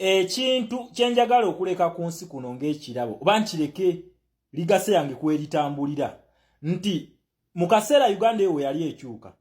Ekintu kyenjagala okuleka ku nsi kuno ng'ekirabo, oba nkireke legacy yange kweritambulira, nti mu kaseera Uganda eyo we yali ekyuka,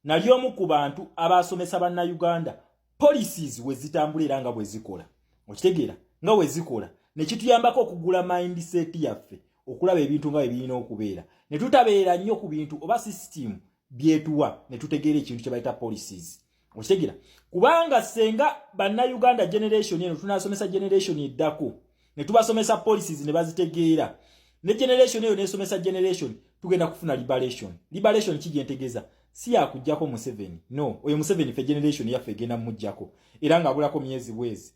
nali omu ku bantu abasomesa Bannayuganda policies we zitambula era nga bwe zikola. Okitegeera nga we zikola, ne kituyambako okugula mindset yaffe okulaba ebintu nga bwe birina okubeera, ne tutabeera nnyo ku bintu oba system byetuwa, ne tutegeera ekintu kye bayita policies. Okitegeera? Kubanga senga Bannayuganda generation eno tunasomesa generation eddako ne tubasomesa policies ne bazitegeera, ne generation eyo nesomesa generation, tugenda kufuna liberation. Liberation kigyentegeeza si yakuggyako Museveni, no. Oyo Museveni fe generation yaffe egenda muggyako, era ng'abulako myezi bwezi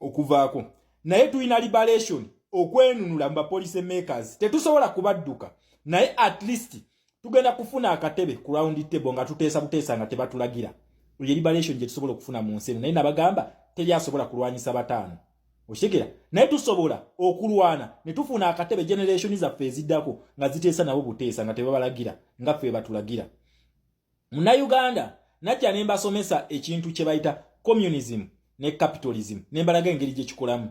okuvaako. Naye tulina liberation okwenunula mu ba policy makers. Tetusobola kubadduka, naye at least tugenda kufuna akatebe ku round table nga tuteesa buteesa nga tebatulagira. Ye liberation gye tusobola okufuna mu nsi eno. Naye nabagamba, teri asobola kulwanyisa bataano, okitegeera? Naye tusobola okulwana ne tufuna akatebe, generation zaffe eziddako nga ziteesa nabo buteesa nga tebabalagira nga ffe batulagira. Munnayuganda, najja ne mbasomesa ekintu kye bayita communism ne capitalism, ne mbalaga engeri gye kikolamu.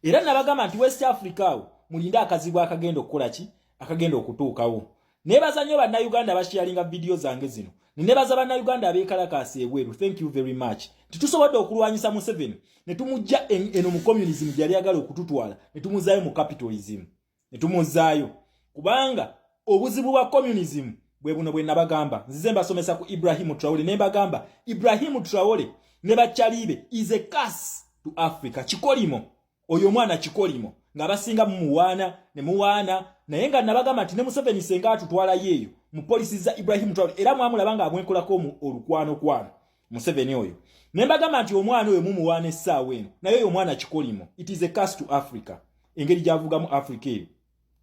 Era nabagamba nti West Africa awo mulinde akazibu akagenda okukola ki, akagenda okutuukawo. Nebaza nnyo Bannayuganda abasharinga vidiyo zange zino. Nebaza Bannayuganda abeekalakaasa ebweru. Thank you very much. Titusobodde okulwanyisa Museveni ne tumujja eno mu communism gye yali agala okututwala, ne tumuzaayo mu capitalism, ne tumuzaayo, kubanga obuzibu bwa communism bwe buno bwe nabagamba. Nzize mbasomesa ku Ibrahimu Traore, ne mbagamba Ibrahimu Traore ne bakyalibe is a curse to Africa. Kikolimo oyo omwana, kikolimo ng'abasinga mumuwaana ne muwaana. Naye nga nabagamba nti ne Museveni senga atutwalayo eyo mu policy za Ibrahim Traore, era mwamulaba nga amwekolako olukwanokwano Museveni oyo. Ne mbagamba nti omwana oyo mumuwaana essaawa eno, naye oyo omwana kikolimo. It is a curse to Africa, engeri gy'avugamu Africa eyo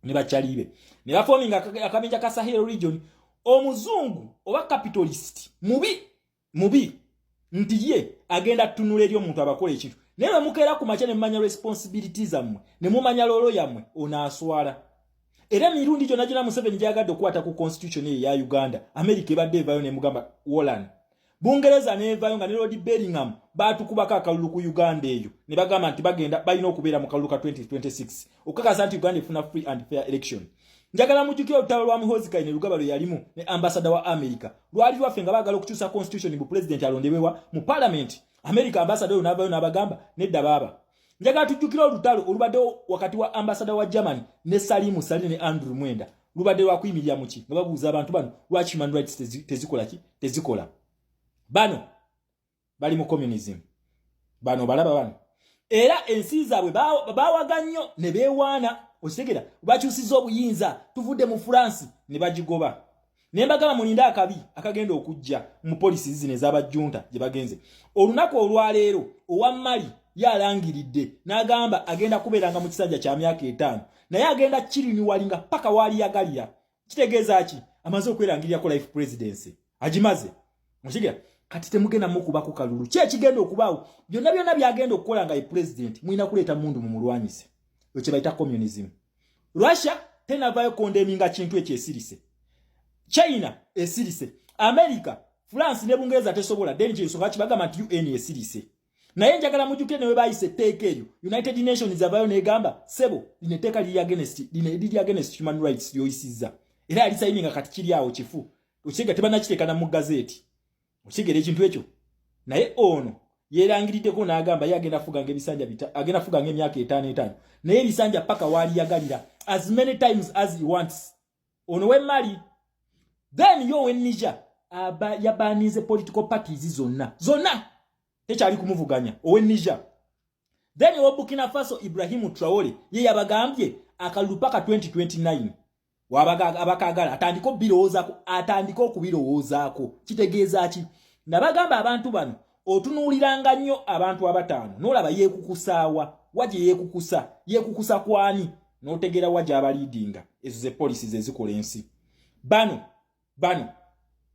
ne bakyalibe ne baforminga akabinja ka Sahel region. Omuzungu oba capitalist mubi mubi, nti ye agenda tunula eri omuntu abakola ekintu, naye bwe mukeera ku makya ne mumanya responsibility zammwe, ne mumanya role yammwe, ono aswala. Era emirundi gyonna gyonna Museveni gyagadde okukwata ku constitution eyo eya Uganda, America ebadde evayo nemugamba wolan, Bungereza nevayo nga ne Lord Bellingham batukubako akalulu ku Uganda eyo, ne bagamba nti bagenda balina okubeera mu kalulu ka 2026 okukakasa nti Uganda efuna free and fair election. Njagala mujjukire olutalo lwa Muhoozi Kainerugaba lwe yalimu ne ambassador wa America. Lwali lwaffe nga baagala okukyusa constitution bu president alondebwewa mu parliament. America ambassador oyo n'avayo n'abagamba nedda baaba. Njagala tujjukire olutalo olubaddewo wakati wa ambassador wa Germany ne Salimu Saleh ne Andrew Mwenda. Lubadde lwakuyimirira muki? Nga babuuza abantu bano lwaki human rights tezikola ki, tezikola. Bano bali mu communism, bano balaba bano, era ensi zaabwe bawaga nnyo ne beewaana. Okitegera? Bakyusiza obuyinza, tuvudde mu France ne bagigoba. Ne mbagamba mulinde akabi akagenda okujja mu policy zino ez'abajjunta gye bagenze. Olunaku olwaleero owa Mali yalangiridde n'agamba agenda kubeeranga mu kisanja kya myaka 5, naye agenda kirenewinga paka waali yagalira. Kitegeeza ki? Amaze okwerangirirako life presidency, agimaze. Okitegera? Kati temugenda mukubako kalulu. Ki ekigenda okubaawo? Byonna byonna byagenda okukola nga ye president, mulina kuleeta mundu mumulwanyise. Ekyo kye bayita communism. Russia tenavayo condemninga kintu ekyo, esirise. China esirise, America, France ne Bungereza tesobola. Then kyensonga kibagamba nti UN esirise. Naye njagala mujjukire ne we bayise etteeka eryo, United Nations avayo negamba, "Sebo, lino etteeka liri against, lino liri against human rights lyoyisizza." Era yalisayininga, kati kiri awo kifu. Okitegeera? Tebannakiteeka na mu gazeeti. Okitegeera ekintu ekyo? Naye ono yeerangiriddeko n'agamba ye agenda fuganga ebisanja, agenda fuganga emyaka 5 5, naye ebisanja paka waali yagalira, as many times as he wants. Ono w'e Mali. Then yo ow'e Niger yabaninze political parties zonna zonna, tekyali kumuvuganya ow'e Niger. Then owa Burkina Faso, Ibrahimu Traore, ye yabagambye akalulu paka 2029. Abakagala atandike okubirowoozaako, atandike okubirowoozaako. Kitegeeza ki? Nabagamba abantu bano otunuuliranga nnyo abantu abataano, n'olaba yeekukusaawa wa, gye yeekukusa, yeekukusa kwani, n'otegeera wa gy'abaleadinga. Ezo ze policies ezikola ensi. Bano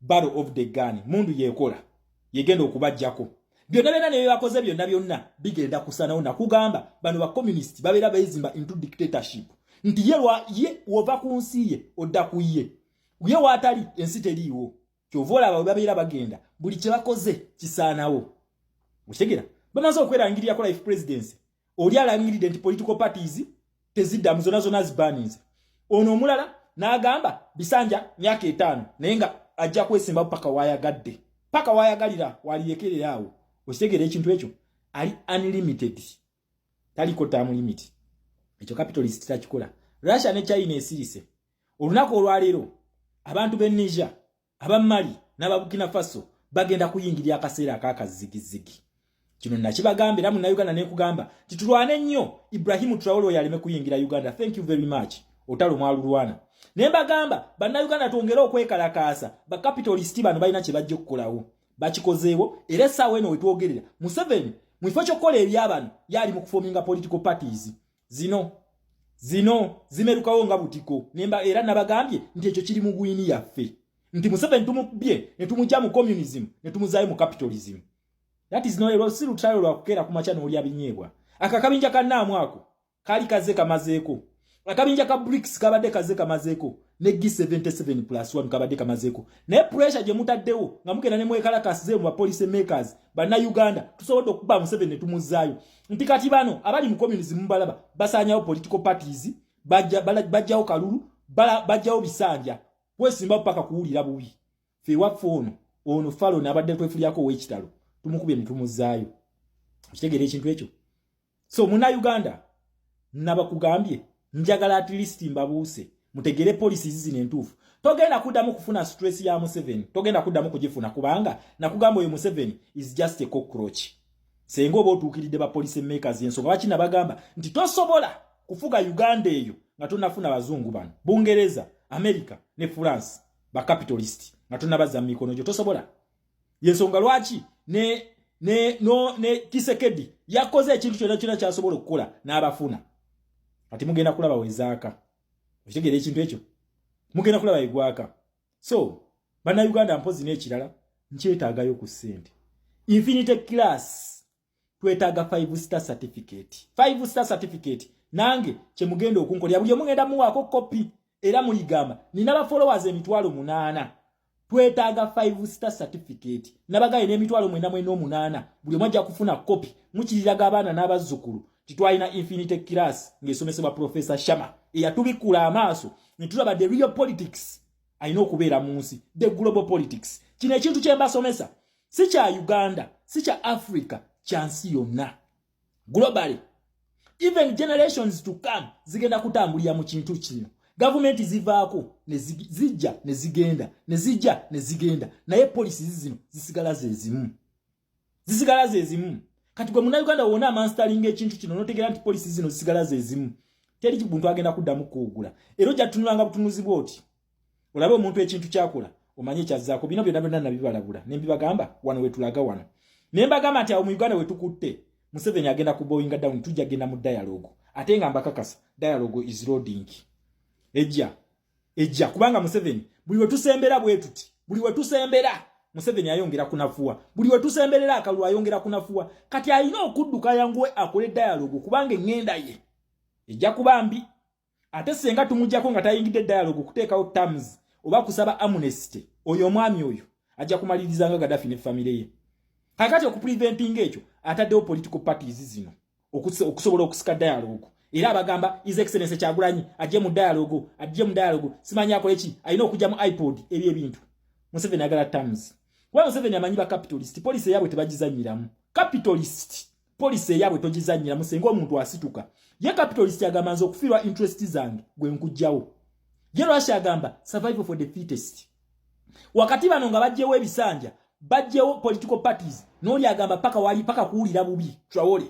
barrel of the gun, mundu yeekola, yegenda okubajjako byonna byonna ne byebakoze byonna byonna bigenda kusanawo. Nakugamba bano ba communist babeera beezimba into dictatorship, nti ye lwa ye wova ku nsi ye odda ku ye, ye waatali ensi teriiwo. Kyova olaba bwe babeera bagenda, buli kye bakoze kisaanawo. Okitegera? Bamaze okwerangirirako life presidency. Oli alangiridde nti political parties teziddamu, zonna zonna zibaninze. Ono omulala n'agamba bisanja myaka 5, naye nga ajja kwesimba paka wayagadde, paka wayagalira, walirekerera awo. Okitegeera ekintu ekyo? Ali unlimited, taliko term limit. Ekyo capitalist takikola. Russia ne China esirise. Olunaku olwaleero abantu b'e Niger, aba Mali n'aba Burkina Faso bagenda kuyingirira akaseera akakazigizigi. Kino nakibagamba era Munnayuganda nekugamba titulwane nnyo Ibrahimu Traore oyo aleme kuyingira Uganda. Thank you very much. Otalo mwalulwana. Ne mbagamba Bannayuganda twongere okwekalakaasa. Bacapitalist bano balina kye bajja okukolawo, bakikozeewo. Era essaawa eno wetwogerera, Museveni mu kifo ky'okukola ebyabano yali mu kuforminga political parties. Zino zino zimerukawo nga butiko. Nemba era nabagambye nti ekyo kiri mu gwini yaffe, nti Museveni tumukubye ne tumujja mu communism ne tumuzaayo mu capitalism. That is no, si lutalo lwa kukeera ku makya n'olya binyeebwa. Akakabinja ka naamu ako kaali kazze kamazeeko, akabinja ka BRICS kabadde kazze kamazeeko, ne G77 plus 1 kabadde kamazeeko. Naye pressure gye mutaddewo nga mugenda ne mwekalakasize mu policy makers Bannayuganda, tusobodde okuba Museveni ne tumuzzaayo. Nti kati bano abali mu communism mubalaba basaanyawo political parties, bajjawo kalulu, bajjawo bisanja kwesimba paka kuwulira bubi. Fe ewaffe ono falo n'abadde twefulyako ow'ekitalo, tumukubye ne tumuzzaayo. Okitegeera ekintu ekyo? So Munnayuganda, nabakugambye njagala at least mbabuuse mutegere policies zino entuufu. Togenda kuddamu kufuna stress ya Museveni, togenda kuddamu kugifuna, kubanga nakugamba oyo Museveni is just a cockroach. Senga oba otuukiridde ba policy makers, ensonga lwaki nabagamba nti tosobola kufuga Uganda eyo nga tonafuna bazungu bano, Bungereza, America ne France, bacapitalist, nga tonabazza mu mikono gyo, tosobola. Yensonga lwaki ne ne no ne Tshisekedi yakoze ekintu kyonna kyonna kyasobola okukola n'abafuna. Kati mugenda kulaba wezaaka. Okitegeera ekintu ekyo? Mugenda kulaba egwaka. So Bannayuganda, mpozi n'ekirala, nkyetaagayo ku ssente. Infinity Class twetaaga 5 star certificate, 5 star certificate. Nange kyemugenda okunkolera, buli omugenda muwaako kopi era muligamba nina ba followers 80,000. Twetaaga 5 star certificate. Nabagaye n'98,900, buli omu ajja kufuna kopi. Mukiriraga abaana n'abazzukulu titwalina Infinity Class ng'esomesebwa Professor Shama eyatubikkula amaaso ne tulaba the real politics alina okubeera mu nsi, the global politics. Kino ekintu kye mbasomesa si kya Uganda, si kya Africa, kya nsi yonna globally. Even generations to come zigenda kutambulira mu kintu kino. Gavumenti zivaako, zijja ne zigenda, ne zijja ne zigenda, naye policies zino zisigala zezimu, zisigala zezimu. Kati gwe Munnayuganda wona amasteringa ekintu kino notegeera nti policy zino zisigala zezimu, teri muntu agenda kuddamu kuwugula. Era ojja tutunulanga butunuzi bwoti olabe omuntu ekintu kyakola, omanye ekyazzaako. Bino byonna byonna nabibalabula ne mbibagamba wano wetulaga wano, ne mbagamba nti awo mu Uganda wetukutte, Museveni agenda ku bowinga down, tujja genda mu dialogue. Ate nga mbakakasa dialogue is loading, ejja, ejja, kubanga Museveni buli wetusembera bwe tuti, buli wetusembera Museveni ayongera kunafuwa, buli wetusemberera akalulu ayongera kunafuwa. Kati alina okudduka yanguwe akole dialogue, kubanga eŋŋenda ye ejja kuba mbi. Ate senga tumugjako nga tayingidde dialogue okuteekawo terms oba kusaba amnesty, oyo omwami oyo ajja kumaliriza nga Gaddafi ne famire ye. Kakati okupreventinga ekyo, ataddewo political parties zino okusobola okusika dialogue. Era abagamba His Excellence Kyagulanyi ajje mu dialogue, ajje mu dialogue, simanyi akole ki, alina okujja mu ipod. Ebyo ebintu Museveni agala terms, kuba Museveni amanyi ba capitalist policy eyabwe tebagizanyiramu. Capitalist policy eyabwe togizanyiramu. Senga omuntu asituka ye capitalist agamba nze okufiirwa interest zange gwe nkugjawo. Ye lwaki agamba survival for the fittest? Wakati bano nga bajjewo ebisanja, bajjewo political parties, n'oli agamba paka wali paka kuwulira bubi. Traore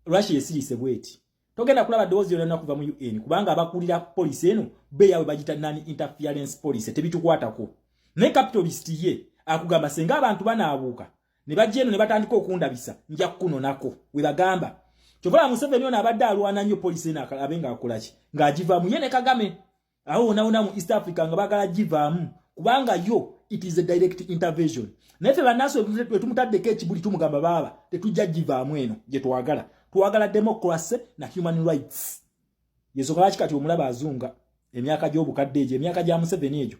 lwaki yesirise bweti? Togenda kulaba ddoboozi lyonna kuva mu UN, kubanga abakulira policy eno beyaabwe bagita non interference policy, tebitukwatako. Naye capitalist ye akugamba senga abantu banaabuuka ne bajja eno ne batandika okundabisa, nja kukunonako. We bagamba kyovala Museveni ono abadde alwana nnyo policy eno abe ng'akolaki, ng'agivaamu ye ne Kagame awo wonawona mu East Africa nga baagala givaamu, kubanga yo it is a direct intervention. Naye ffe bannansi wetumutaddeko ekibuli, tumugamba baaba tetujja givaamu eno gye twagala. Twagala democracy na human rights. Yensonga lwaki kati omulaba azunga emyaka gy'obukadde egyo, emyaka gya Museveni egyo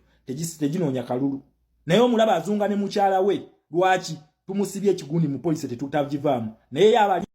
teginoonya kalulu, naye omulaba azunga ne mukyala we. Lwaki? Tumusibye ekigundi mu policy, tetutagivaamu, naye yaba